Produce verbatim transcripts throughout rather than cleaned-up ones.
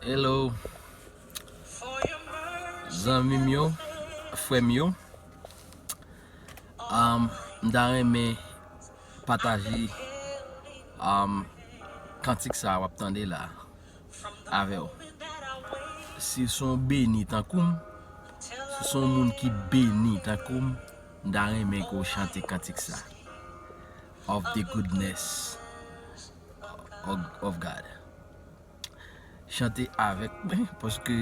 Hello, zanmi m yo, frè m yo. Um, m ta renmen pataje um, kantik sa w ap tande la avè w. Si w se yon beni tankou m, si w se yon moun ki beni tankou m, m ta renmen ke w chante kantik sa. Of the goodness of, of God. Chante avèk mwen, paske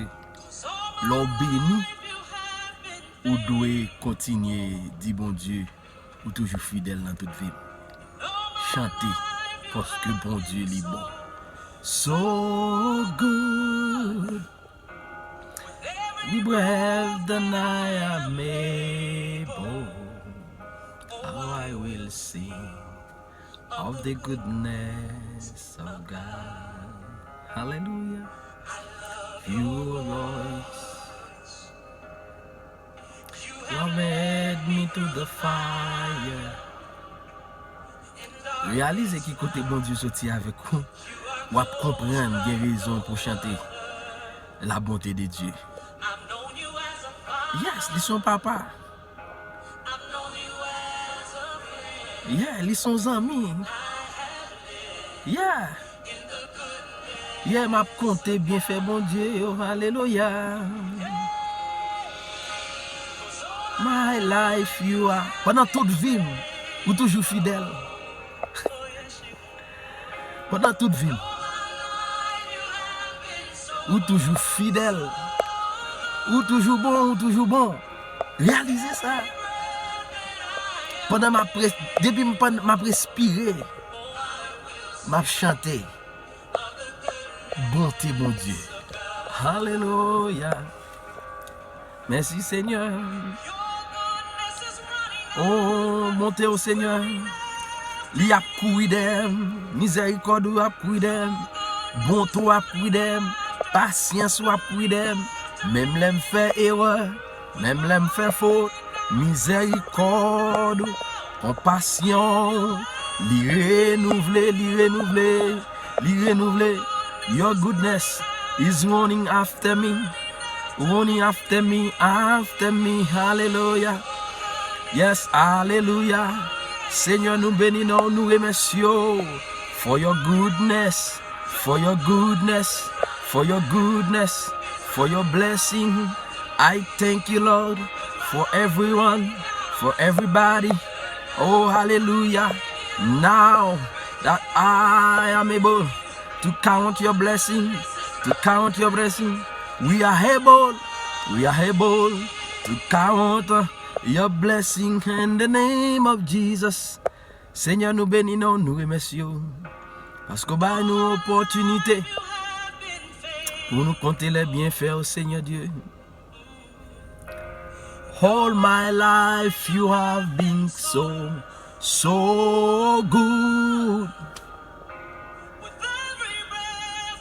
lè w beni, ou dwe kontinye di Bondye ou toujou fidèl nan tout vi m. Chante, paske Bondye li bon. So good. With every breath that I am able, oh, I will sing of the goodness of God. Hallelujah. Your voice. You have led me to the fire. Reyalize ki kote Bondye soti avèk ou. W ap konprann gen rezon pou chante la bonté de Dieu. Yes, li se yon papa. Yeah, li se yon zanmi. Yeah. Yeah, m ap konte byenfè Bondye yo. Alelouya. My life, you are. Pandan tout vi m, ou toujou fidèl. Pandan tout vi m, ou toujou fidèl. Ou toujou bon, ou toujou bon. Reyalize sa. Pandan m ap res-, depi m pann-, m ap respire, m ap chante bonte Bondye. Alelouya. Mèsi, Senyè. O, bonte w, Senyè. Li ap kouri dèyè m. Mizèrikòd ou ap kouri dèyè m. Bonte w ap kouri dèyè m. Pasyans ou ap kouri dèyè m. Menm lè m fè erè, menm lè m fè fot, mizèrikòd ou, konpasyon ou, li renouvle, li renouvle, li renouvle. Your goodness is running after me, running after me, after me. Hallelujah. Yes, hallelujah. Senyè, nou beni non, nou remèsye w for your goodness, for your goodness, for your goodness, for your blessing. I thank you, Lord, for everyone, for everybody. Oh, hallelujah. Now that I am able to count your blessing, to count your blessing, we are able, we are able to count your blessing in the name of Jesus. Senyè, nou beni non, nou remèsye w. Paske w bay nou opòtinite pou nou konte lè byenfè w, Senyè Dye. All my life you have been so, so good.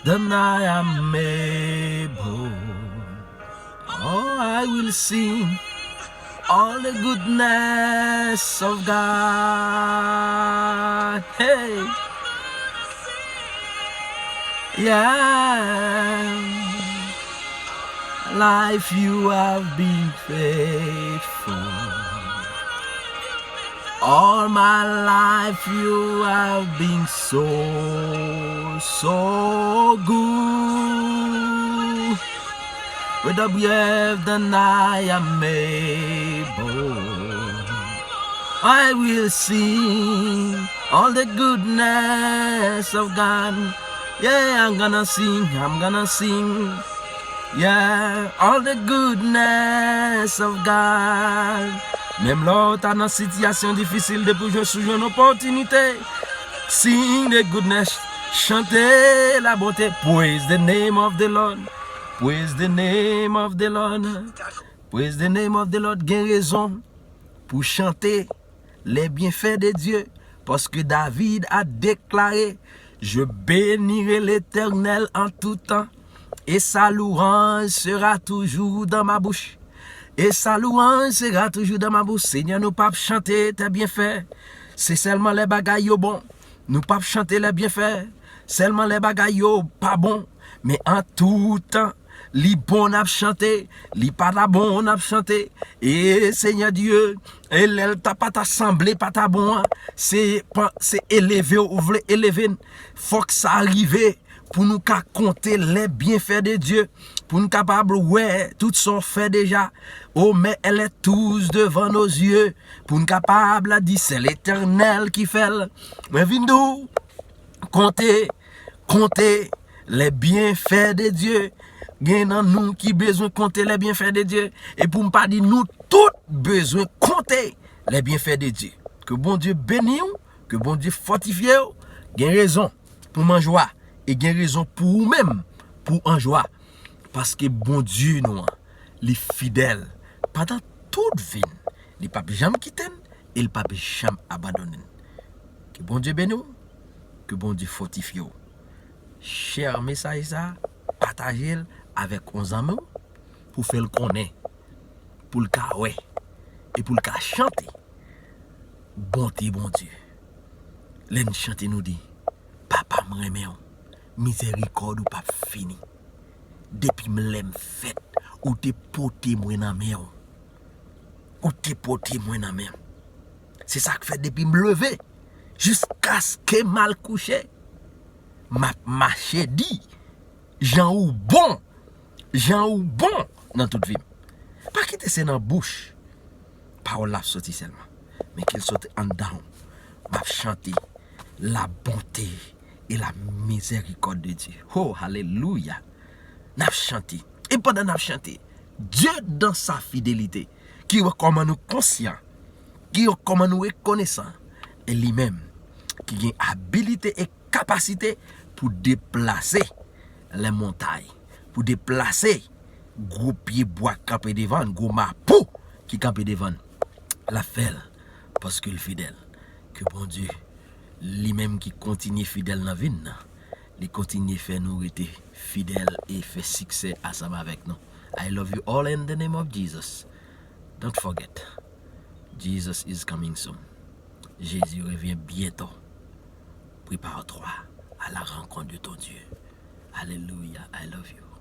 Then I am able. Oh, I will sing all the goodness of God. Hey. Yeah. Life you have been faithful. All my life you have been so, so good. With the breath that I am able, I will sing all the goodness of God. Yeah, I'm gonna sing, I'm gonna sing. Yeah, all the goodness of God. Menm lè w ta nan sitiyasyon difisil, depi w jwenn, si w jwenn opòtinite, sing the goodness, chante la bonte. Praise the name of the Lord. Praise the name of the Lord. Praise the name of the Lord. Gen rezon pou chante les bienfaits de Dieu, paske David a déclaré, je bénirai l'Éternel en tout temps, et sa louange sera toujours dans ma bouche. Et sa louange sera toujours dans ma bouche. Senyè, nou p ap chante tes bienfaits. Se sèlman lè bagay yo bon. Nou p ap chante les bienfaits. Sèlman lè bagay yo pa bon. Men an tou tan, li bon n ap chante, li pa ta bon n ap chante. E Senyè Dye, e lè l ta pa ta sanble pa ta bon an, se, se eleve w vle eleve n. Fòk sa rive pou nou ka konte les bienfaits de Dieu, pou n kapab wè tout sa w fè deja. Oh, mais elle est tous devant nos yeux, pou n kapab la di se Letènèl ki fè l. Mwen vin di w, konte, konte les bienfaits de Dieu. Gen nan nou ki bezwen konte les bienfaits de Dieu. E pou m pa di nou tout bezwen konte les bienfaits de Dieu. Ke Bondye beni w, ke Bondye fòtifye w. Gen rezon pou m an jwa, e gen rezon pou ou menm pou w an jwa. Paske Bondye nou an, li fidèl pandan tout vi n. Li p ap janm kite n, e li p ap janm abandone n. Ke Bondye beni w, ke Bondye fòtifye w. Share mesaj sa, pataje l avèk yon zanmi w pou fè l konnen, pou l ka wè, e pou l ka chante bonte Bondye. Lè n chante, nou di, Papa, m renmen w, mizèrikòd ou p ap fini. Depi m lè m fèt, ou te pote mwen nan men w. Ou te pote mwen nan men w. Se sa k fè depi m leve, jiskaske m al kouche, m ap mache di jan ou bon, jan ou bon nan tout vi m. Pa kite se nan bouch pawòl la ap soti sèlman, men ke l soti anndan w. M ap chante la bonté et la miséricorde de Dieu. Oh, alelouya! N ap chante. E pandan n ap chante, Dieu dans sa fidélité, ki wè kòman nou konsyan, ki wè kòman nou rekonesan, e li menm ki gen abilite e kapasite pou deplase lè montay, pou deplase gwo pye bwa k kanpe devan n, gwo mapou ki kanpe devan n. L ap fè l paske l fidèl. Ke Bondye, li menm ki kontinye fidèl nan vi n nan, li kontinye fè nou rete fidèl e fè siksè ansanm avèk nou. I love you all in the name of Jesus. Don't forget, Jesus is coming soon. Jésus revient bientôt. Prépare-toi à la rencontre de ton Dieu. Alléluia, I love you.